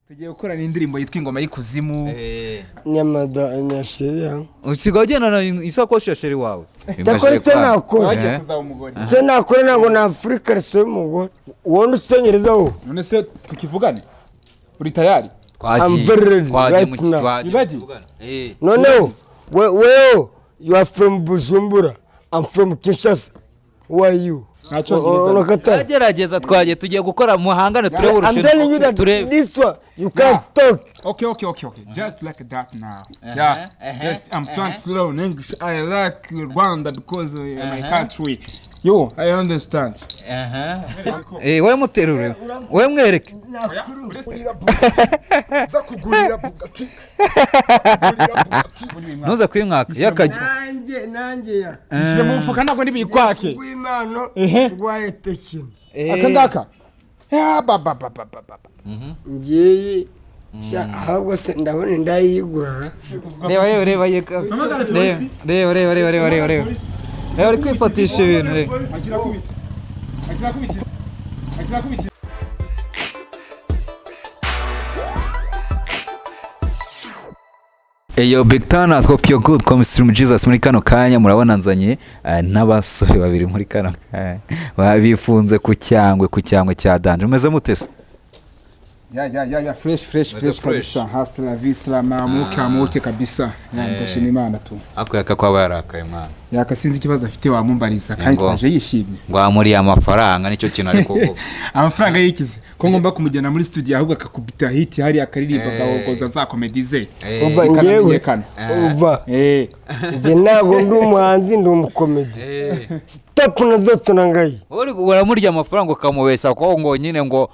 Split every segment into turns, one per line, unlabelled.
Tugiye gukorana indirimbo yitwa Ingoma y'Ikuzimu.
Nyamada na chéri yangu.
Usigaye ugendana isakoshi ya chéri wawe.
Cyakora icyo nakora,
Wagiye kuzaba umugore.
Icyo nakora, ntabwo nafura ikariso y'umugore. Wowe ucyongereza wowe.
None se tukivugane, uri tayari?
I'm very ready
Twagiye
right
mu
now.
twagiye
You ready?
tuvugana.
Noneho wewe, you are from Bujumbura, I'm from Kinshasa. Who are you?
Nta cyongereza.
Unakatara.
Gerageza, twagiye, tugiye gukora muhangane, turebe
I'm telling you
urushinwa
that
turebe.
this one you can't talk.
Okay. Just like that now. Yeah. Yes, I'm trying to learn English. I like Rwanda because my country. Yo, I understand.
Eh, wowe muterure, wowe mwereke.
Nza kugurira Bugatti.
Ntuze kuyimwaka yakajya.
Nanjye ya.
Ishyire mu mufuka, ntabwo ndibikwake.
Rw'impano
Ehe.
rwaye tekino.
Aka ngaka. Ya ba ba ba ba ba ba.
Ngiyi sha, ahubwo se ndabona indayigurara.
Reba yewe, reba ye, reba, reba, reba, reba, reba, reba, reba, uri kwifatisha ibintu, reba.
Akira kubita. Akira kubita. Akira kubita.
Eyo Big Towners, hope you're good. Come through Jesus muri kano kanya murabona nzanye n'abasore babiri muri kano kanya. Bifunze ku cyangwe cya danger. Umeze mute se?
Ya, fresh, fresh.
Meze
Fresh
fresh.
kabisa. Hasta la vista, mamuke amuke kabisa. Ya, ndashima Imana tu.
Ako yaka kwaba yarakaye mwana.
Yakasinze ikibazo afite wamumbariza kandi
Ngo.
twaje yishimye.
Ngo amuriye amafaranga, nicyo kintu ari kuvuga.
Amafaranga yikize ko ngomba kumujyana muri studio, ahubwo akakubita hit hariya, akaririmba, agahogoza za comedy ze.
Umva njyewe.
Bikanamenyekana.
Umva. Njye ntabwo ndi umuhanzi, ndi umukomedi. Stop nazo nangayi.
Uri uramurya amafaranga ukamubeshya ko ngo nyine ngo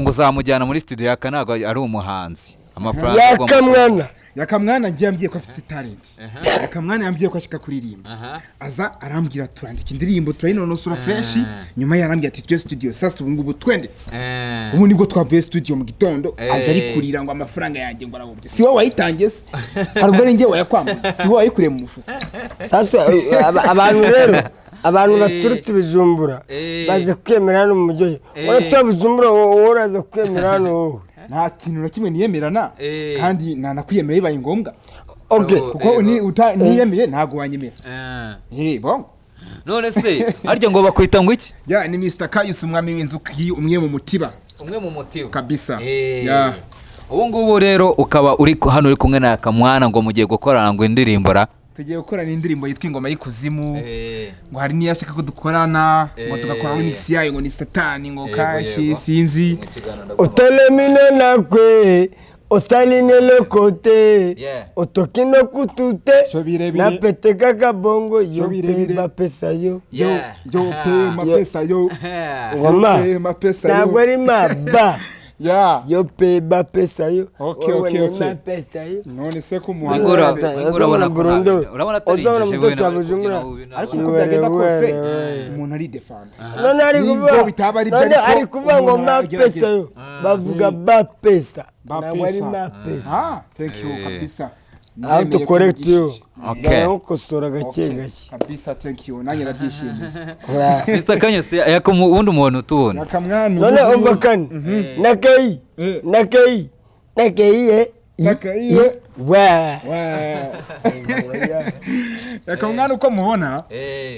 uzamujyana muri studio, yaka ntabwo ari umuhanzi. Amafaranga agomba-
Yakamwana.
Yakamwana ngiye yambwiye ko afite talent. Yakamwana yambwiye ko ashaka kuririmba, aza arambwira, turandika indirimbo, turayinonosora fresh. Nyuma yarambwira ati tujye studio. Sasa ubu ngubu twende. Ubu nibwo twavuye studio mu gitondo. Aje ari kurira ngo amafaranga yanjye ngo arabumbye. Si wowe wayitangiye se? Hari ubwo ari njye wayakwambuye? Si wowe wayikuriye mu mufuka?
Sasa abantu rero, abantu baturutse Ibijumbura baje kwemera hano mu mujyi. Uratuye Bujumbura wowe, uraza kwemera hano wowe?
Nta kintu na kimwe niyemerana. Kandi nanakwiyemera bibaye ngombwa.
Okay.
Kuko niyemeye ntabwo wanyemera. Bon.
None se harya ngo bakwita ngo iki?
Ya, ni Mr Kayus, umwami w'inzuki, umwe mu mutiba.
Umwe mu mutiba.
Kabisa. Ya.
Ubu ngubu rero ukaba uri hano uri kumwe na Kamwana, ngo mugiye gukorana ngo indirimbo ra.
Tugiye gukorana indirimbo yitwa Ingoma y'Ikuzimu. Ngo hari n'iyo ashaka ko dukorana, ngo tugakora remix yayo, ngo ni satani, ngo kaki. Sinzi.
Otelemine nakwe osaline lokote. Otokino kutute.
Sho birebire.
Napete kaka bongo yo.
Birebire.
Pe bapesa yo.
Yo yo pe mapesa yo.
Ngoma.
Yo pe mapesa yo.
Ntabwo ari maba.
Ya.
Yo pe bapesa yo.
Okay,
Wowe
okay,
ni
okay.
mapesa yo.
None se ko
Wingura-
umuhanzi
Wingura urabona ko
Burundi.
urabona atari
Uzabona
injiji
mtoto
wena
wa Bujumbura.
bari kubyina ubu.
Ariko uko byagenda kose
Wewe.
umuntu aridefanda.
None ari
Nubwo
kuvuga
bitaba ari byo,
none
ariko
ari kuvuga ngo
umuntu
mapesa
aragerageza.
yo, bavuga bapesa, ntabwo ari
Bapesa.
mapesa.
Ah, thank you kabisa.
Aho to correct you. Baramukosora gake gake.
Kabisa, thank you, nanjye ndabyishimiye.
Mr Kanyose yaka ubundi umuntu utubona.
Yakamwana.
None umva kane nakayi. Nakayi nakayi.
Nakayi.
Wa.
Yakamwana uko mubona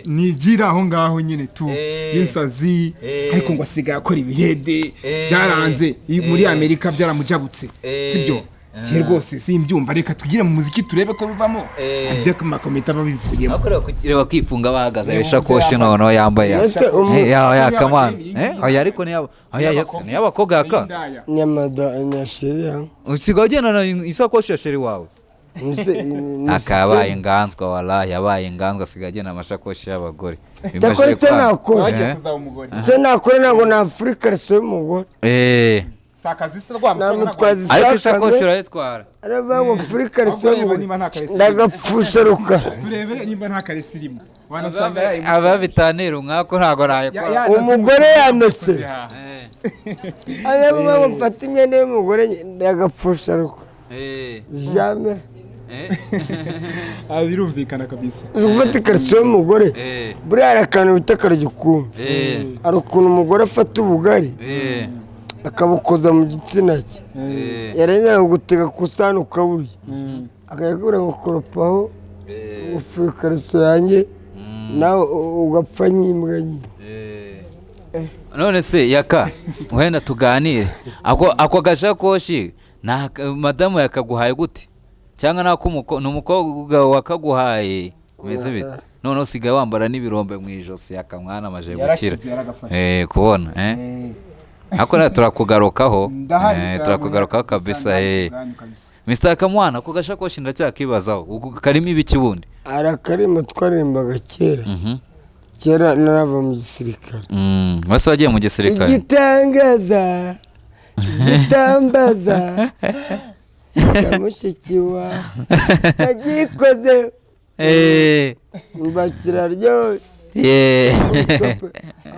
nigira aho ngaho nyine tu y'insazi. Ariko ngo asigaye akora ibihede. Byaranze muri Amerika, byaramujabutse. Sibyo? Njye rwose simbyumva. Reka tugire mu muziki turebe ko bivamo. Ibyo amakomite aba bivuyemo.
Ariko reba kwifunga bahagaze ishakoshi noneho yambaye.
Ese
Ya yakamwana, oya, ariko niyo oya yes, niyo abakobwa yaka.
Y'indaya.
Nyamada na chéri yangu.
Usigaye ugendana isakoshi ya chéri wawe. Akabaye inganzwa, walahi yabaye inganzwa, asigaye agenda amashakoshi y'abagore.
Cyakora icyo nakora,
Wagiye kuzaba umugore.
icyo nakora, ntabwo nafura ikariso y'umugore.
Si akazi se rwa
Namutwaza
Ariko isakoshi
isakame.
urayitwara.
Aravuga ngo mfura ikariso
Ahubwo reba
y'umugore.
niba nta kariso.
Ndagapfusha rukara.
Turebere nimba nta karesi irimo, wanasanga
Aba bitanira umwako, ntabwo nayikora.
Umugore yamese. Aravuga ngo mfate imyenda y'umugore, ndagapfusha rukara. Jamais.
Ah, birumvikana kabisa.
Uzi gufata ikariso y'umugore? Buriya hari akantu bita akarya ukumva. Hari ukuntu umugore afata ubugari. Akabukoza mu gitsina cye, yarangiza akagutega ku isahani ukaburya, akajya akubwira ngo koropaho, ufuye ikariso yanjye, nawe ugapfa nk'imbwa nyine.
None se Yaka, wenda tuganire, ako gashakoshi madamu yakaguhaye gute, cyangwa ni umukobwa wakaguhaye? Bimeze bite? Noneho usigaye wambara n'ibirombe mu ijosi, Yaka mwana amaze gukira.
Yarakize, yaragafashe.
Kubona ariko nawe turakugarukaho.
Ndahari.
Turakugarukaho kabisa.
Ubwanyu kabisa.
Mr Kamwana, ako gashakoshi ndacyakibazaho. Ubu karimo ibiki bundi?
Hari akarimba twaririmbaga kera, kera narava mu gisirikare.
Wese wagiye mu gisirikare?
Igitangaza, igitambaza cya mushiki wa nagikoze mbakiraryo.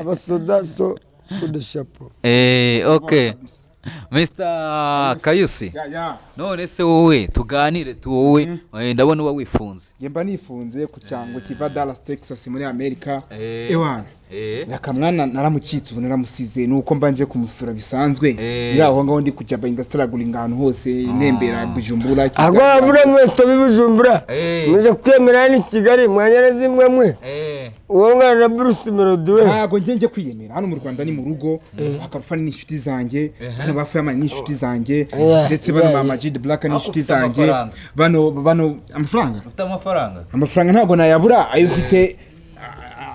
Abasoda so kudeshapo.
Okay, Mr Kayusi.
Ya.
None se wowe, tuganire tu, wowe ndabona uba wifunze.
Njye mba nifunze ku cyango kiva Dallas, Texas, muri Amerika. Ewana, Yakamwana naramucitse, ubu naramusize, nuko mba nje kumusura bisanzwe. Biri aho ngaho, ndi kujya ingasitaraguringa ahantu hose, ntembera Bujumbura,
Ahubwo
Kigali.
bavuga mwese b'ibujumbura muje kwemera ni Kigali mwanyara zimwe mwe, uwo mwana na Bruce Melody we.
Ntabwo njye kwiyemera hano mu Rwanda, ni mu rugo. Bakarufani ni inshuti zanjye, bano ba Fireman ni inshuti zanjye, ndetse bano ba Majid Black ni inshuti
Ufite
zanjye.
amafaranga.
Bano amafaranga.
Ufite amafaranga?
Amafaranga ntabwo nayabura, ayo mfite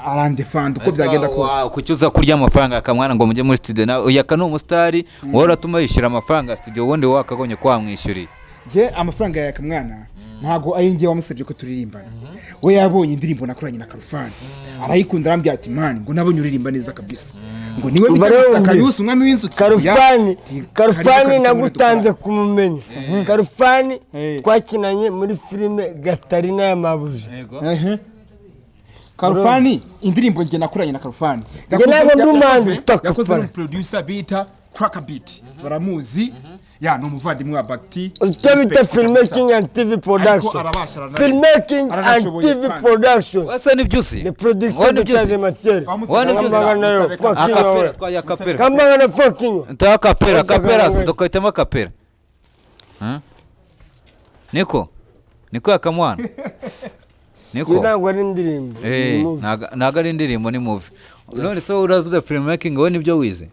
arandefanda uko byagenda kose.
Kuki uza kurya amafaranga, Akamwana, ngo mujye muri studio nawe? Yaka ni umusitari, wowe uratuma yishyura amafaranga ya studio, ubundi wowe wakagombye kuba wamwishyuriye.
Njye amafaranga ya Kamwana ntabwo ari njye wamusabye ko turirimbana. We yabonye indirimbo nakoranye na Karufani arayikunda, arambwira ati: "Man, ngo nabonye uririmba neza kabisa," ngo niwe bita
Barumva.
Mr. Kayusi, umwami w'inzuki.
Karufani.
Karibu
Karufani
kabisa muri
nagutanze kumumenya. Karufani twakinanye muri filime Gatarina ya Mabuja.
Ehe. Karufani, indirimbo njye nakoranye na Karufani.
Njye ntabwo ndi umuhanzi utaka
Yakoze
pare.
n'umuproducer bita Cracker Beat, baramuzi, ya ni umuvandimwe wa Bakti.
Icyo bita filmmaking and TV production.
Arabasha,
Filmmaking and
aranashoboye
TV
kandi.
production.
Wese nibyo uzi?
Ni production
Wowe nibyo uzi?
de matière.
Wowe nibyo uzi?
Kamagana yo fucking
Acapella
wowe.
twaye acapella.
Kamagana fucking.
Nta acapella, acapella.
Wese
Tukahitamo acapella. Huh? Niko niko, Yakamwana, niko.
Iyo ntabwo ari indirimbo. Ni movie.
Ntago ari indirimbo, ni movie. None se uravuze filmmaking, wowe nibyo wize?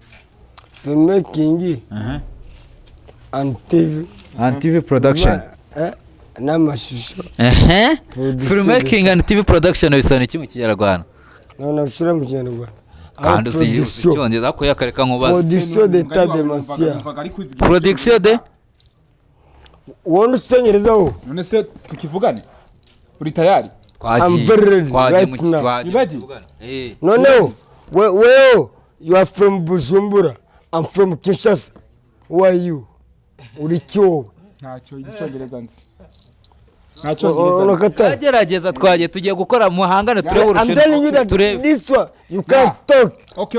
Filmmaking and TV.
And TV production.
N'amashusho.
Ehe.
Producer.
Filmmaking and TV production bisobanura iki mu Kinyarwanda?
Ntabwo nabishyira mu Kinyarwanda.
Kandi uzi Icyongereza, ariko yakareka nkubaze.
Production d'état de matière.
Production de
Wowe ucyongereza wowe.
None se tukivugane, uri tayari?
Twagiye.
I'm very ready
Twagiye
right
mu
now.
twagiye
You ready?
tuvugane.
Noneho wewe, you are from Bujumbura, I'm from Kinshasa. Who are you? Uri iki wowe?
Ntacyo Icyongereza nzi, nta Cyongereza nzi.
Urakatara.
Turagerageza, twagiye, tugiye gukora muhangane, turebe
I'm telling you
urushinwa
that
turebe.
this one you can't talk.
Okay.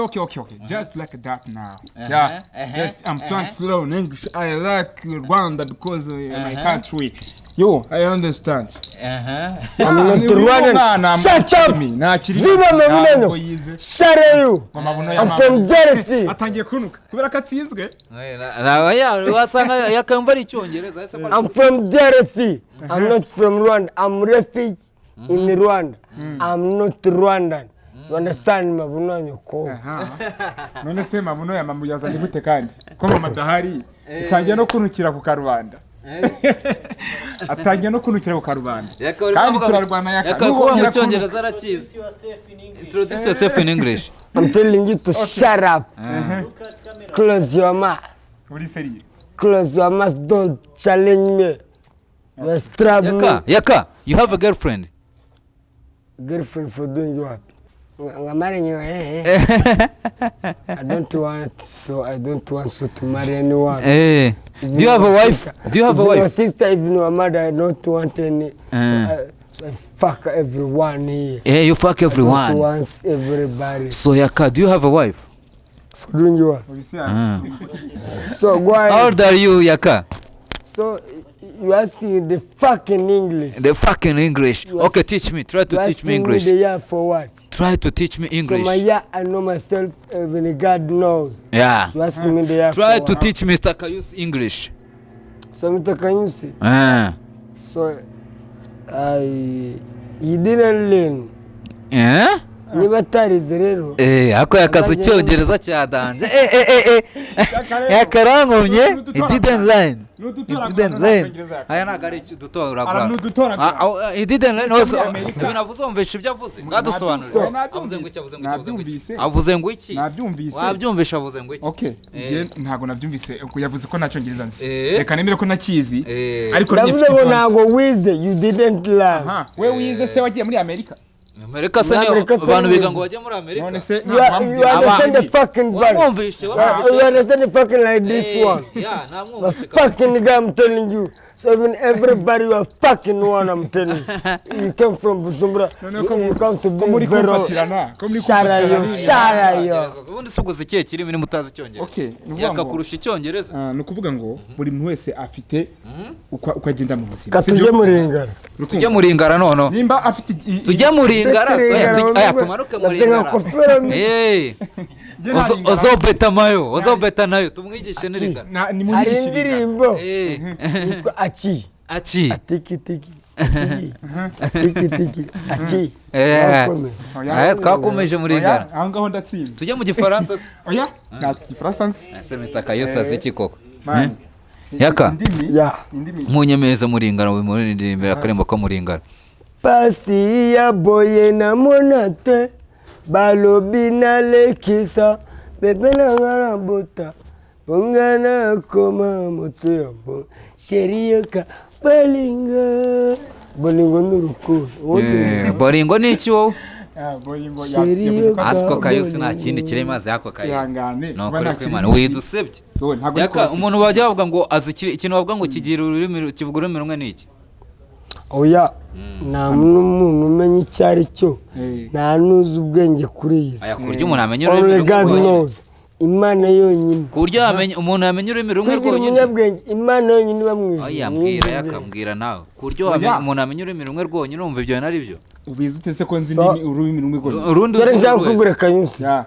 Just like that now. Yeah. Yes, I'm trying to learn English. I like Rwanda because my country. Yo, I understand.
I'm not Rwandan. Shut up. Ziba mabuno. Shut you. I'm from DRC.
Atangiye kunuka kubera ko atsinzwe.
Wasanga yakumva ari Icyongereza ese ko
I'm from DRC. I'm not from Rwanda. I'm refugee in Rwanda. I'm not Rwandan. You understand, mabuno nyoko?
Aha. None se mabuno ya mama yazanye gute kandi ko mama adahari? Utangiye no kunukira ku karubanda, atangiye no kunukira ku karubanda. Kandi turarwana, Yaka.
Yaka kuvuga mu
Nubongera
Cyongereza arakizi. Introduce yourself in English.
I'm telling you to shut up. Close your mouth.
Uri sérieux?
Close your mouth. Don't challenge me. You strap me.
Yaka, Yaka, you have a girlfriend?
Girlfriend for doing what? I'm marrying you. Eh, eh. I don't want so I don't want so to marry anyone.
Do you have a wife? Do you have a
Even your
wife?
sister, even your mother, I don't want any. So I fuck everyone here.
Yeah, you fuck
I don't
everyone.
want everybody.
So Yaka, do you have a wife?
For doing yours. So go
How
ahead.
old are you, Yaka?
So you asking the fucking English.
The fucking English.
You are
Okay, teach me. Try to
You
teach me
asking
English.
the year for what?
Try to teach me
So
English.
my year, I know myself, even God knows.
Yeah.
So you asking me the year
Try
for
to
what?
teach Mr. Kayus English.
So Mr. Kanyusi,
Ah.
so I he didn't learn.
Eh?
Niba atarize rero
Eh, ako yakaze
Azajya-
icyongereza cya danger. Eh eh eh eh. Yakarankomye. He didn't learn. He didn't learn. Aya ntabwo ari udutoragura.
Ara ni udutoragura.
Ah, ah, he didn't learn also.
Muri Amerika.
Ibintu avuze wumvishe ibyo avuze. Ngadusobanurire.
Nabyumvise.
Avuze ngo iki, avuze ngo iki, avuze ngo iki.
Nabyumvise.
Avuze ngo iki?
Nabyumvise.
Wabyumvishe avuze ngo iki?
Okay, njye ntabwo nabyumvise ubwo yavuze ko nta cyongereza nzi.
Eh.
Reka nemere ko nakizi.
Eh.
Ariko
ndavuze
ngifite
ngo
ibyo nzi.
ntabwo wize, you didn't learn.
Aha, we wize se wagiye muri Amerika?
Amerika se
Muri
niyo
Amerika se
abantu biga
niyo.
ngo bajye muri Amerika.
None se
You, are, you understand the fucking verse.
Wamwumvishe,
You
wamwumvishe.
understand the fucking like this
Eh,
one.
Yeah,
The
namwumvishe kabisa.
fucking guy, I'm telling you. So even everybody, you are fucking one, I'm telling you. You came from Bujumbura.
None ko
You, you come to
ko muri
be very.
kumfatirana, ko muri
Sharayo,
kumfatirana.
sharayo.
Ubundi se uguze ikihe kirimi niba utazi icyongereza?
Okay, ni ukuvuga ngo-
Yakakurusha icyongereza.
Ah, ni ukuvuga ngo buri muntu wese afite uko agenda mu buzima.
Ka tujye muringara.
Tujye muringara noneho.
Nimba afite
Tujye muringara.
Tujye
Oya, oya, tumanuke muringara.
Kofero
Eh.
Njye nta ringara.
Ozobeta mayo, ozobeta nayo tumwigishe n'iringara.
Ni
hari
munyigishe iringara.
indirimbo
Eh.
yitwa Aci.
Aci.
Atiki tiki. Aci. Atiki tiki. Aci.
Eh.
Wakomeza.
Oya.
Eh, twakomeje muringara.
Oya, aho ngaho ndatsinze.
Tujye mu gifaransa se.
Oya, nta gifaransa nzi.
Ese Mr. Kayusa azi iki koko?
Man.
Yaka.
Indimi.
Yeah.
Indimi.
Munyemereze muringara muririmbira akarembo ko muringara.
Pasi ya boye namona te, balobi nalekisa bebe nanga na bota bonga nakoma moto ya bo chéri yoka balinga bolingo n'urukundo.
Eh, boringo ni iki wowe?
Ah, boyingo ya-
Chéri
yavuze ko
yoka.
Asiko Kayusi nta kindi kiri mazi yako kayi.
Ihangane.
Ni
kuba
ukuri
nta
kw'Imana
kirimi.
widusebye.
Wowe, ntabwo ndi
Yaka
kubasebya.
umuntu bajya bavuga ngo azi ikintu bavuga ngo kigira ururimi kivuga ururimi rumwe ni iki?
Oya, nta n'umuntu umenya icyo ari cyo,
Eh.
nta n'uzi ubwenge kuri iyi si.
Aya, ku buryo umuntu amenya ururimi
Only
rumwe
God
rwonyine.
knows, Imana yonyine.
Ku buryo umuntu yamenya ururimi rumwe
Kwigira
rwonyine.
umunyabwenge, Imana yonyine iba mu ijuru.
Oya, mbwira Yaka, mbwira nawe. Ku buryo umuntu yamenya ururimi rumwe rwonyine urumva ibyo bintu ari byo.
Ubizi ute se ko nzi indimi ururimi rumwe rwonyine?
Urundi
Dore
uzi
nshaka
buri wese.
kukubwira Kanyusi,
Yeah.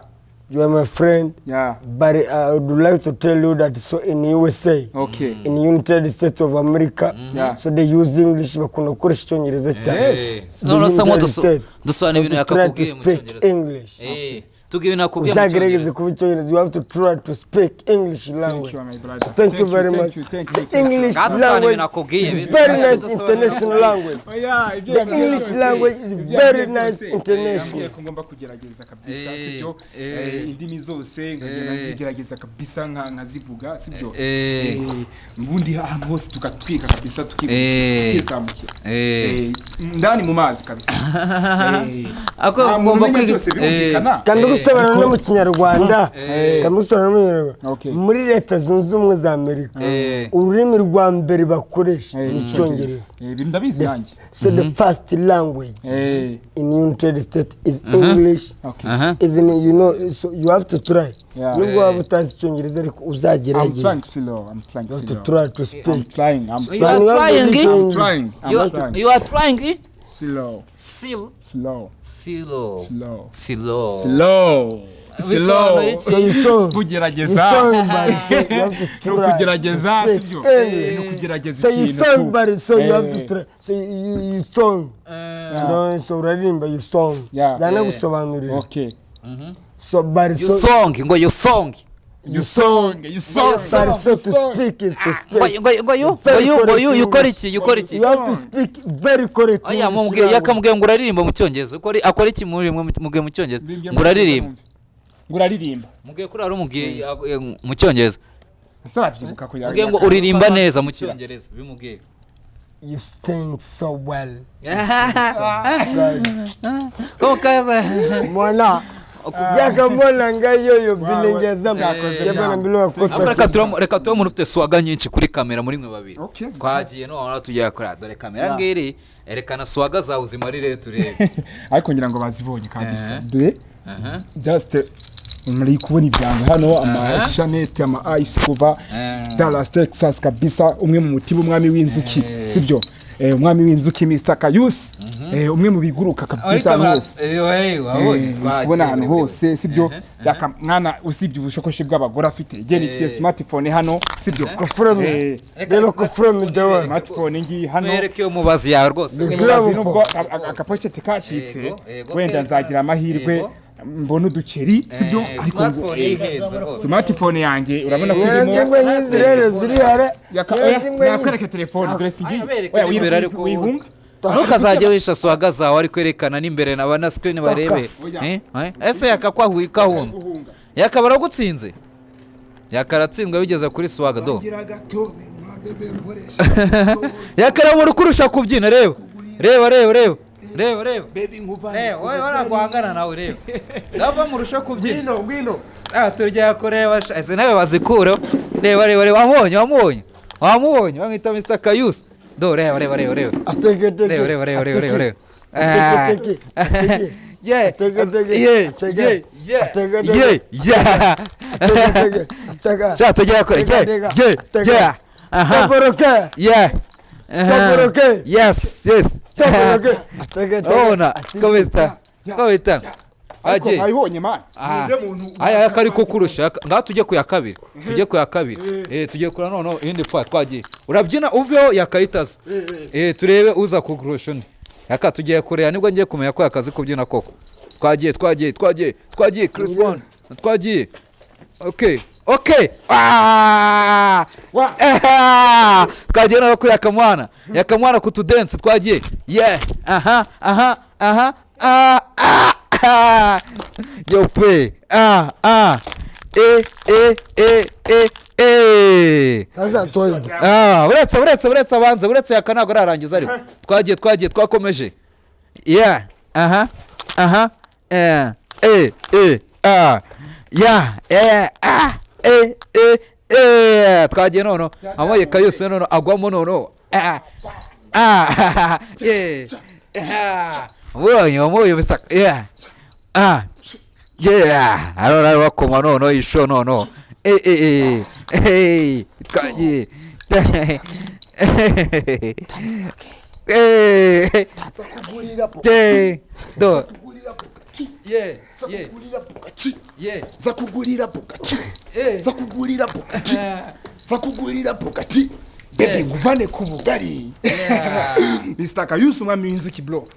you are my friend,
Yeah.
but I would like to tell you that so in USA,
Okay.
in United States of America,
Yeah.
so they use English, bakunda gukoresha icyongereza cyane.
Yes. No, no,
The
se ngo
United States,
dusobanura ibintu
so to try to
yakakubwiye mu
speak
cyongereza.
English.
Eh, tubwire ibintu yakubwiye mu
Uzagerageze
cyongereza.
kuba icyongereza, you have to try to speak English language.
You, my brother.
So thank you very
Thank
much.
you, thank
The
you, thank you.
English
Ngadusobanura
language
ibintu akubwiye.
is very nice international language.
Oya, ibyo
The
yambwiye
English
byose,
language is
ibyo
very
yambwiye
nice
byose,
international.
yambwiye ko ngomba kugerageza kabisa,
Eh,
sibyo?
eh.
Indimi zose nkagenda nzigerageza kabisa nkazivuga, sibyo?
Eh.
Ubundi ahantu hose tugatwika kabisa,
Eh.
tukizamukira.
Eh.
Ndani mu mazi kabisa.
Ako
Nta muntu
ugomba
umenya
kwiga-
byose birumvikana.
Kandi gusobanura no mu kinyarwanda,
Eh.
kandi gusobanura no mu kinyarwanda,
Okay.
muri Leta Zunze Ubumwe za Amerika
Eh.
ururimi rwa mbere bakoresha ni icyongereza.
Ibi ndabizi nanjye.
So the first language in United States is English.
Okay.
Aha.
Even you know, so you have to try.
Yeah.
Nubwo waba utazi icyongereza ariko
I'm trying
uzagerageza.
slow. I'm trying
You have to
slow.
try to
I'm
speak.
trying. I'm
You are
Man, you have to
trying.
be
I'm trying. I'm
You are,
trying.
you are trying.
Slow.
Sil.
Slow.
Silo.
Slow.
Silo.
Slow.
Bisobanuye iki?
So you saw. You
Kugerageza.
saw, but so you have to
Ni
try.
ukugerageza,
to speak
sibyo?
English.
Ni ukugerageza
So you
ikintu
song,
tu.
but so you have to
Eh.
try. So you song. You know, so uraririmba you song.
Yeah.
Yanagusobanurira.
Okay.
So but
You
so
song ngo you song.
You song. You song.
But so to speak is to
Ngo
speak.
ngo ngo you ngo you ngo you ukora iki ukora iki.
You have to speak very correct
Oya,
English
mubwiye
language.
yakamubwiye ngo uraririmba mu cyongereza. Ukora akora iki muri mwe mubwiye mu cyongereza ngo uraririmba.
Ngo uraririmba.
Mubwiye kuri ari umubwiye mu cyongereza.
Ese arabyibuka ko
Mubwiye ngo uririmba neza mu cyongereza bimubwiye.
You sing so well.
Ko kaza.
Mwana. Yakamona ngayo bilengeza.
Cyakoze
Yabana
mwana.
mbilo
Ariko
akota.
reka turamo reka tube umuntu ufite swagger nyinshi kuri kamera muri mwe babiri.
Okay.
Twagiye none tugiye kuri dore kamera ngiri erekana swagger zawe uzimarire turebe.
Ariko ngira ngo bazibonye kabisa.
Eh.
Dore
Aha.
just Muri kubona ibyanga hano, ama chaînette, ama ice kuva Dallas, Texas kabisa. Umwe mu mutima, umwami w'inzuki, sibyo? Umwami w'inzuki, Mr Kayusi, umwe mu biguruka kabisa ahantu hose. Kubona ahantu hose, sibyo? Yaka mwana, usibye ubushokoshi bw'abagore afite, igihe nifite smartphone hano, sibyo?
Reba ko from the one.
Smartphone ngiyi hano.
Mwereke iyo mubazi yawe rwose.
Mubazi, nubwo akapochette kacitse, wenda nzagira amahirwe mbone uduceri, sibyo? Ariko ngo
Smartphone ihenze rwose.
Smartphone yanjye urabona ko
Rero
irimo
zimwe nyizi rero ziri hare.
Oya,
Zimwe nyizi.
nakwereka telefone, dore si ngiyi.
Abereke
Oya,
n'imbere ariko.
Wihunga.
Ntukazajye wisha swaga zawe, ari kwerekana n'imbere na na screen barebe.
Oya.
Eh? Eh? Ese yakakwahuye kahunga?
Guhunga.
Yakaba aragutsinze, yakaratsinzwe bigeze kuri swaga do. Yakarabura ukurusha kubyina. Reba, reba, reba, reba, reba, reba, reba wowe baraguhangana nawe. Reba, ndava murusha kubyina.
Ngwino, ngwino.
Ah, turya kureba sha, ese nawe bazikureho. Reba, reba, reba, wamubonye, wamubonye, wamubonye, bamwita Mr Kayusi do. Reba, reba, reba, reba.
Ateke teke.
Reba, reba, reba, reba, reba, reba.
Ateke teke.
Yeah.
Ateke teke.
Yeah.
Ateke.
Yeah, yeah.
Ateke teke.
Yeah.
Ateke teke. Ateka.
Sha, tujya kure. Yeah, yeah, yeah, aha.
Toboroke.
Yeah, aha.
Toboroke.
Yes.
Toboroke. Ateke teke.
Urabona ko bita, ko bita
Ariko
Aje.
mwabibonye man?
Ah.
Ninde muntu?
Aya aya kari ko kurusha ngaha. Tujye ku ya kabiri, tujye ku ya kabiri. Tugiye kura noneho iyindi pa twagiye. Urabyina uveho, yakayitaza. Turebe uza kukurusha undi. Yaka, tugiye kureba, nibwo ngiye kumenya ko yakazi kubyina koko. Twagiye, twagiye, twagiye, twagiye. Chris Brown, twagiye. Okay. Ah!
Wa.
Ah! Twagiye noneho kuri Yakamwana, Yakamwana ku tudense. Twagiye. Yeah, aha, aha, aha, ah, ah, ah. Yo pe, ah, ah, e, e, e, e, e.
Sasa toyi.
Ah, uretse, uretse, uretse, abanza, uretse, yaka ntabwo ararangiza. Ariko twagiye, twagiye, twakomeje. Yeah, aha, aha, eh, e, e, ah, ya, eh, ah, e, e, e. Twagiye noneho amoye Kayose, noneho agwamo noneho. Ah, ah, yeah, ah, ubonye, wamubonye Mr. Yeah, ah, yeah, arora bakoma noneho isho noneho. Eh, eh, eh, eh, twagiye. Eh, eh, do, yeah, yeah, yeah.
Za kugurira Bugatti.
Eh.
Za kugurira Bugatti, za kugurira Bugatti, baby, nguvane ku bugari. Mr Kayusi, umwami w'inzuki, bro.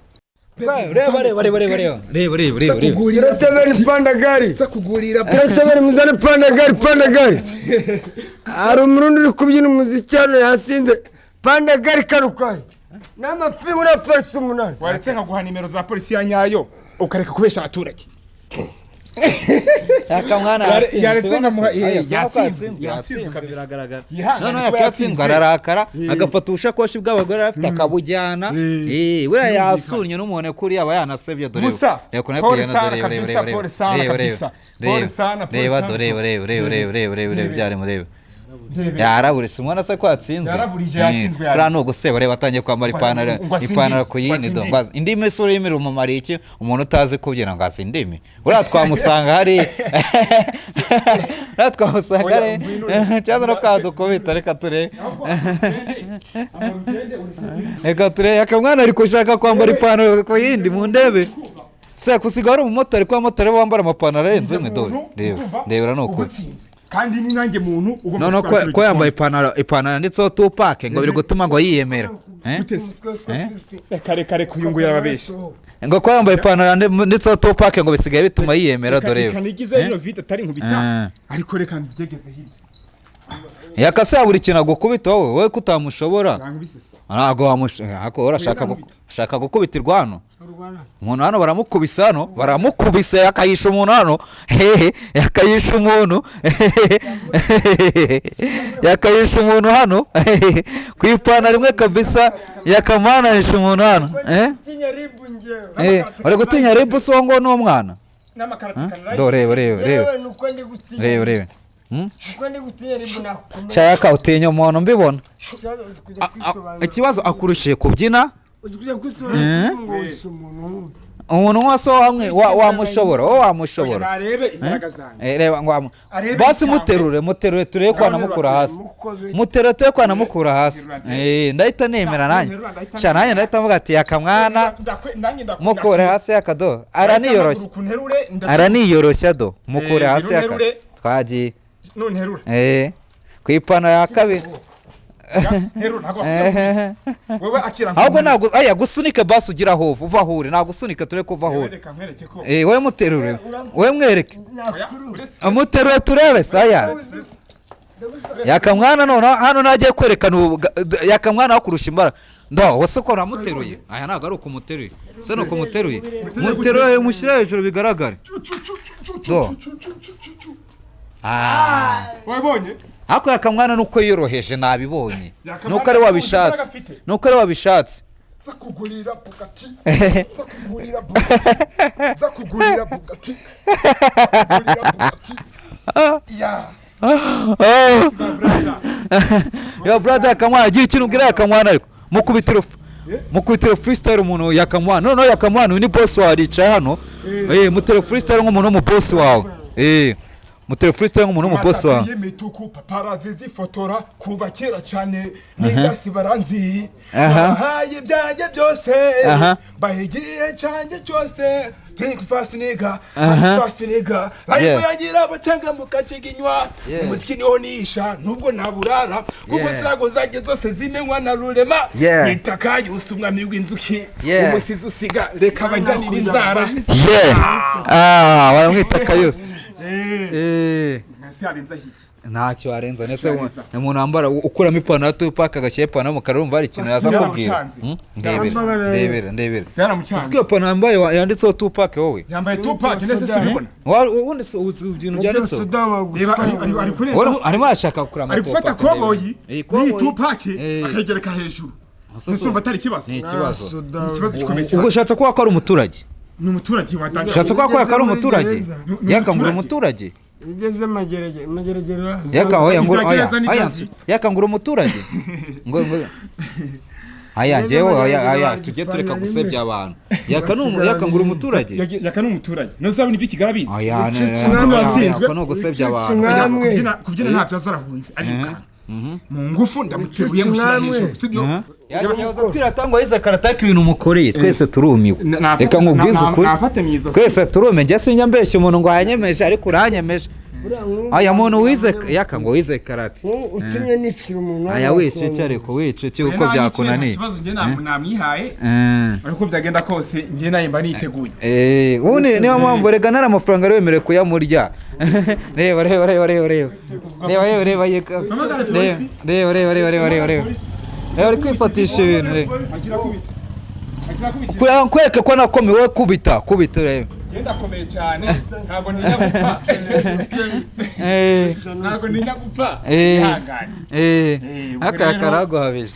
Reba, reba, reba, reba, reba, reba, reba, reba, reba.
Kugurira.
Turasebeni panda gari.
Za kugurira.
Turasebeni muzane panda gari, panda gari. Hari umurundi uri kubyina umuziki hano yasinze. Panda gari karukayi. N'amapingu na polisi 8.
Waretse nkaguha nimero za polisi ya nyayo, ukareka kubesha abaturage?
Yakamwana
Yaretse nkamuha
yatsinzwe.
yatsinzwe.
Yatsinzwe.
Yatsinzwe kabisa.
Biragaragara.
Yihangane
Noneho
kuba
yakatsinze,
yatsinzwe.
ararakara, agafata ubushakoshi bw'abagore afite akabujyana. Buriya yasunnye n'umuntu kuri aba yanasebye. Dore.
Musa,
Reba ukuntu ari
pole
kugenda,
sana
dore, reba,
kabisa,
reba,
pole sana
reba,
kabisa.
reba,
Pole sana, pole
reba
sana.
Dore, reba, reba, reba, reba, reba, reba, reba, byarimo, reba. Yaraburise umwana se ko yatsinzwe?
Yaraburije, yatsinzwe,
Buriya
yarize.
ni uguseba. Reba, atangiye kwambara ipantaro,
Ngo azi
ipantaro
indimi,
ku yindi.
ngo azi
Do ngo azi indimi se? Ururimi rumumariye iki umuntu utazi kubyina ngo azi indimi? Buriya twamusanga hari, buriya twamusanga
Oya,
hari
ngwino urebe.
cyangwa no kadukubita. Reka turebe, reka turebe. Akamwana ari gushaka kwambara ipantaro ku yindi mu ndebe se kusiga. Wari umumotari, ko abamotari bo bambara amapantaro arenze imwe? Dore, reba, ndebera, ni ukuri.
Ugutsinze kandi ni nanjye muntu ugomba
Noneho
gutwara
ko yambaye ipantaro yanditseho Tupac, ngo biri gutuma ngo yiyemera. Eh?
Gute se?
Eh?
Reka, reka, reka, uyu nguyu arababeshya.
Ngo ko yambaye ipantaro yanditseho Tupac, ngo bisigaye bituma yiyemera.
Reka
Dore.
reka nigize ino vide atari nkubita. Ariko reka mbyegeze hirya.
Yakase buri kintu agukubita wowe ko utamushobora.
Nankubise se?
Ntabwo wamushobora. Ariko urashaka ashaka gukubitirwa hano umuntu hano, baramukubise hano, baramukubise, akayisha umuntu hano hehe, yakayisha umuntu, yakayisha umuntu hano hehe, ku ipantaro imwe kabisa. Yakamana yisha umuntu hano, eh?
Tinya ribu njyewe.
Uri gutinya ribu so ngo ni umwana?
N'amakaratikana.
Do, reba, reba, reba.
Yewe nuko ndi gutinya.
Reba, reba.
Nuko ndi gutinya ribu nakukomeza.
Shaka utinya umuntu mbibona.
Ikibazo uzi kujya kwisobanura.
Ikibazo akurushiye kubyina.
Uzi kujya kwisura ngo wishe umuntu nk'uyu.
Umuntu wose hamwe wamushobora, wowe wamushobora.
Narebe imbaraga zanjye.
Reba ngo
Arebe
basi
cyane.
Muterure, muterure turebe ko wanamukura hasi. Muterure turebe ko wanamukura hasi. Ndahita nemera nanjye. Sha, nanjye ndahita mvuga ati yakamwana.
Nanjye
Mukure hasi yakado, araniyoroshya.
Nterure.
Araniyoroshya do, mukure hasi yaka.
Nterure.
Twagiye.
Nunterura.
Ku ipantaro ya kabiri.
Nterura, ntabwo bakubwira. Wewe akira.
Ahubwo ntabwo aya gusunike, basi ugira aho uva, uva aho uri, ntabwo usunike, turebe ko uva aho uri.
Reka nkwereke ko
Wowe muterure, wowe mwereke.
Oya, uretse
Muterure turebe saya yakamwana. None hano nagiye kwerekana ubu yakamwana akurusha imbaraga ndo wese ko namuteruye. Aya ntabwo ari ukumuteruye se, ni ukumuteruye. Muteruye mushyire hejuru bigaragare do. Ah.
Wabonye?
Ariko yakamwana nuko yoroheje, nabibonye.
Yakamwana
Nuko ari wabishatse.
imbaraga afite.
Nuko ari wabishatse.
Nza kugurira Bugatti, nza kugurira Bugatti, nza kugurira Bugatti, kugurira Bugatti ya.
Oh. Yo brother, yakamwana agira ikintu ubwira yakamwana, ariko mukubitiro freestyle umuntu yakamwana. Noneho yakamwana, uyu ni boss wawe, aricaye hano. Mutero freestyle nk'umuntu w'umu boss wawe. Mutero freestyle nk'umuntu w'umu boss wawe.
Y'imituku, paparazzi zifotora kuva kera cyane, nigasi baranzi. Bahaye ibyanjye byose. Bahigiye cyanjye cyose. Think fast nigga, I'm fast nigga. Life yagira abacangamuka kiginywa. Umuziki niwo nisha nubwo naburara kuko sirago zanjye zose zimenywa na rurema. Nitaka yusa umwami w'inzuki. Umusizi usiga reka bajyanira inzara.
Yeah, ah, baramwita Kayusi.
Ntasi harenza hiki.
Ntacyo warenza nese umuntu wambara ukuramo ipantaro ya Tupac agashyira ipantaro y'umukara, urumva hari ikintu yaza kubwira?
Byaramucanze.
Ndebera, ndebera, ndebera.
Byaramucanze.
Uzi ko iyo pantaro yambaye yanditseho Tupac wowe?
Yambaye Tupac ndetse sinubona.
Ubundi se uzi ibintu byanditseho?
Reba, ari kurenza.
Wowe arimo arashaka kugura
Ari gufata
amatupac.
koboyi
Eh,
n'iyi
koboyi.
Tupac akayigereka hejuru. Ese urumva atari ikibazo?
Ni ikibazo.
Ni ikibazo gikomeye
Ubwo
cyane.
ushatse kuba ko ari umuturage?
Ni umuturage wa danger.
Ushatse kuba ko ari umuturage?
Ni
Yakangura
umuturage.
umuturage.
Ugeze Mageragere, Mageragere urahazi?
Yaka oya ngo
Ibya
oya
gereza ni
oya
kazi.
yakangura umuturage ngo aya njyewe oya aya tujye tureka gusebya abantu. Yaka ni yakangura umuturage.
Yaka ni umuturage, ntuzabona ibyo Kigali abizi.
Oya
Kubyina watsinzwe.
Ako ni ugusebya abantu.
Oya,
Namwe.
kubyina ntabyo azi, arahunze arirukanka mu ngufu, ndamuteruye mushyira hejuru, sibyo?
Yaza twirata ngo yize karate, ariko ibintu mukoreye twese turumiwe. Reka nkubwize ukuri.
Nafate mu izosi.
Twese turume. Njye sinjya mbeshya umuntu ngo yanyemeje, ariko uranyemeje.
Buriya nk'ubu-
Aya muntu wize, yaka ngo wize karate.
Nk'ubu utumye nicira umuntu.
Aya wicece, ariko wicece kuko byakunaniye.
Ikibazo njye ntabwo namwihaye, ariko uko byagenda kose njye nawe mba niteguye.
Ubundi niyo mpamvu rega nari amafaranga ari wemerewe kuyamurya. Reba, reba, reba, reba, reba, reba, reba, reba, yeka. Reba, reba, reba, reba, reba, reba, reba, reba, ari kwifatisha ibintu, reba.
Akira kubita, akira kubita.
Kugira ngo nkwereke ko nakomewe, kubita, kubita, reba.
Njye ndakomeye cyane, ntabwo ntinya gupfa. Ntabwo ntinya gupfa. Ihangane. Ubwo
Aka karaguhabije.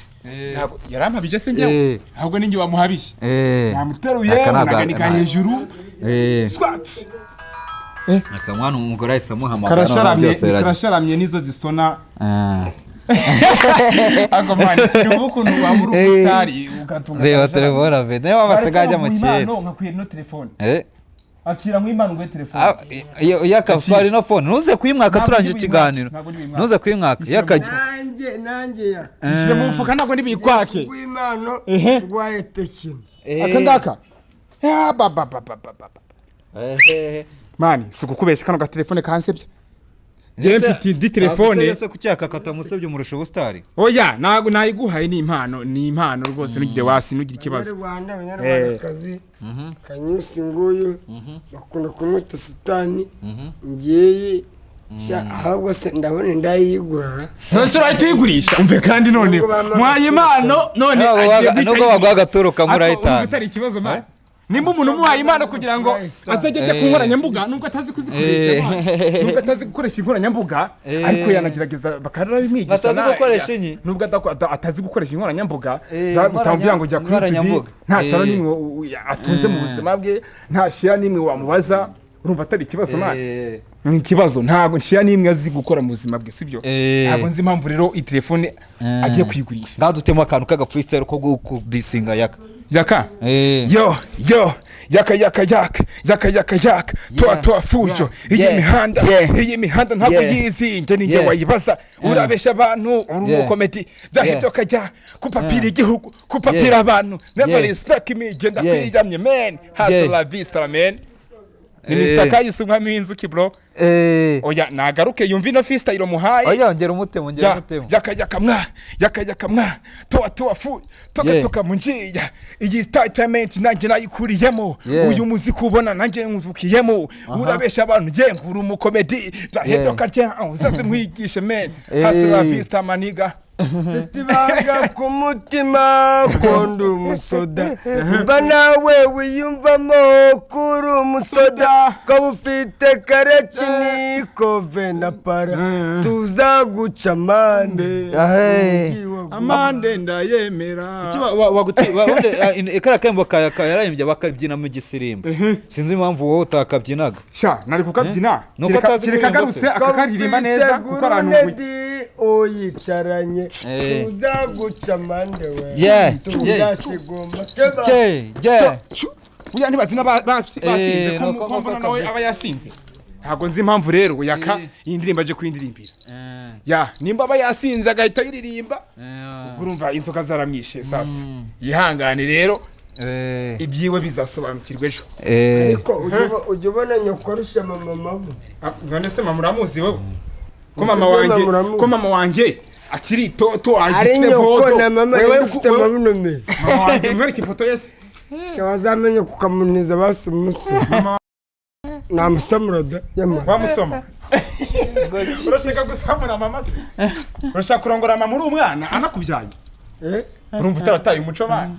Ntabwo yarampabije se njyewe? Ahubwo ninjye wamuhabije. Namuteruye
Aka ntabwo-
munaganika hejuru. Swat.
Aka mwana umugore ahise amuhamagara noneho
Karasharamye.
byose birajya.
Karasharamye nizo zisona.
Ah.
Ako man, sinumva ukuntu waba uri umusitari ugatunga
Reba
karasharamye.
telefone afite niyo mpamvu asigaye ajya mu kintu.
Nkakwiye no telefone. Akira mu impano nguhe telefone.
Ah, iyo akafari no phone ntuze kuyimwaka.
Ntabwo
Turangije
ndi
ikiganiro.
buyimwake, ntabwo ndi buyimwake.
Ntuze kuyimwaka iyo akajya.
Nanjye ya
Ishyire mu mufuka, ntabwo ndibuyikwake.
rw'impano
Ehe.
rwa etekino.
Aka ngaka. Ya, ba ba ba ba ba ba. Man, si ukukubeshya, kano gatelefone kansebya. Njyewe mfite indi telefone.
Ese kucyaka katamusebye umurusha ubusitari?
Oya, ntabwo nayiguhaye, ni impano, ni impano rwose, ntugire wasi, ntugire ikibazo.
Abanyarwanda, abanyarwandakazi, Kanyusi nguyu bakunda kumwita sitani ngeyi sha, ahubwo se ndabona indayigurara.
None urahita uyigurisha? Umve kandi none
Nubwo bampa
muhaye impano none
Nubwo
agiye guhita
nubwo
ayigurisha.
baguha agaturo kamwe
Ariko
urahitana.
urumva atari ikibazo man? Nimba umuntu umuhaye impano kugira ngo azajye ajya ku nkoranyambuga, nubwo atazi kuzikoresha, man, nubwo atazi gukoresha inkoranyambuga, ariko yanagerageza bakanabimwigisha.
Batazi gukoresha inyi?
Nubwo atazi gukoresha inkoranyambuga, utamubwira ngo jya kuri YouTube,
inkoranyambuga.
Nta cyaro n'imwe atunze mu buzima bwe, nta shira n'imwe wamubaza, urumva atari ikibazo man? Ni ikibazo, ntabwo nshira n'imwe azi gukora mu buzima bwe, sibyo? Ntabwo nzi impamvu rero iyi telefone agiye kuyigurisha.
Ngaho dutemo akantu k'aga freestyle ko kudisinga yaka.
Yaka.
Eh.
Yo yo, yaka yaka yaka yaka yaka yaka, toa toa fujo iyi mihanda, iyi mihanda ntabwo yizi, njye ninjye wayibaza. Urabeshya abantu, uri umukomedi byahebye, ukajya kupapira igihugu, kupapira abantu. Never respect me, genda kwiyamye man, hasta la vista man. Ni Mr. Kayisi, umwami w'inzuki, bro. Oya, nagaruke yumve ino freestyle muhaye.
Oya, ongera umutemo, ongera
Ya,
umutemo.
Yaka yaka mwa, yaka yaka mwa, toa toa fu toka toka mu njiya. Iyi entertainment nanjye nayikuriyemo. Uyu muziki ubona nanjye nywuvukiyemo. Urabesha abantu, nge ngura umukomedi byahebye, ukarya uzaze nkwigishe man, hasta la vista my nigga.
Mfite ibanga ku mutima ko ndi umusoda, mba nawe wiyumvamo ko uri umusoda, ukaba ufite karekini kove na para, tuzaguca amande.
Ahe.
Amande ndayemera.
Kariya kembo yararimbye bakabyina mu gisirimba, sinzi impamvu wowe utakabyinaga.
Sha, nari kukabyina.
Nuko
Kereka
atazi
kereka
kuririmba
agarutse
se.
akakaririmba neza, kuko arantunguye.
Gurunedi uyicaranye, tuzaguca amande we, tuzashigomba.
Yeah.
Buriya ntibazina basinze ko
Nuko
ko mbona
nuko
nawe
kabisa.
aba yasinze. Ntabwo nzi impamvu rero yaka iyi ndirimbo aje kuyindirimbira. Ya, nimba aba yasinze agahita ayiririmba, ubwo urumva inzoka zaramwishe. Sasa yihangane rero, ibyiwe bizasobanukirwa ejo.
Ariko ujya ubona nyoko arusha mama mama?
Ah, none se mama uramuzi wowe? Ko mama
Ese
wanjye
mama uramuzi?
ko mama wanjye akiri itoto,
Ari
agifite
nyoko
vodo.
na mama
Wewe
niba ufite amabuno meza.
Mama wanjye, mwereke ifoto ye se.
Sha, wazamenya kukamuniza basi umunsi namusamura da yamara.
Wamusoma? Urashaka gusamura mama se? Urashaka kurongora mama uri umwana anakubyaye?
Eh?
Urumva utarataye umuco bana?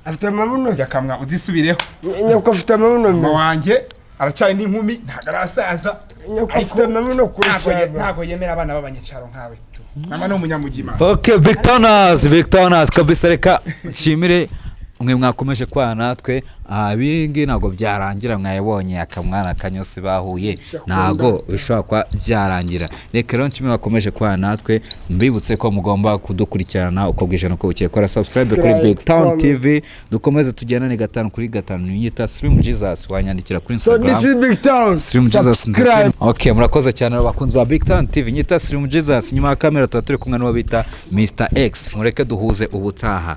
Afite amabuno se?
Yakamwa, uzisubireho.
Nyoko afite amabuno
Mama
meza.
wanjye aracyari n'inkumi, ntabwo arasaza.
Nyoko
Ariko
afite amabuno kurusha aba.
Ntabwo yemera abana b'abanyacyaro nkawe tu. Mama ni umunyamugima.
Okay, Victornas, Victornas kabisa. Reka nshimire mwe mwakomeje kwana natwe. Ibingi ntabwo byarangira, mwayabonye akamwana kanyosi bahuye, ntabwo bishobora kuba byarangira. Reka rero nshimire bakomeje kwana natwe, mbibutse ko mugomba kudukurikirana uko bwije n'uko bukeye, kora subscribe kuri
Subscribe,
Big Town
comment.
TV, dukomeze tugendane gatanu kuri gatanu. Nyita Slim Jesus, wanyandikira kuri
So
Instagram.
this is Big Town.
Slim Jesus
Subscribe.
Entertainment. Okay, murakoze cyane abakunzi ba Big Town TV. Nyita Slim Jesus, nyuma ya kamera tuba turi kumwe n'uwo bita Mr X. Mureke duhuze ubutaha.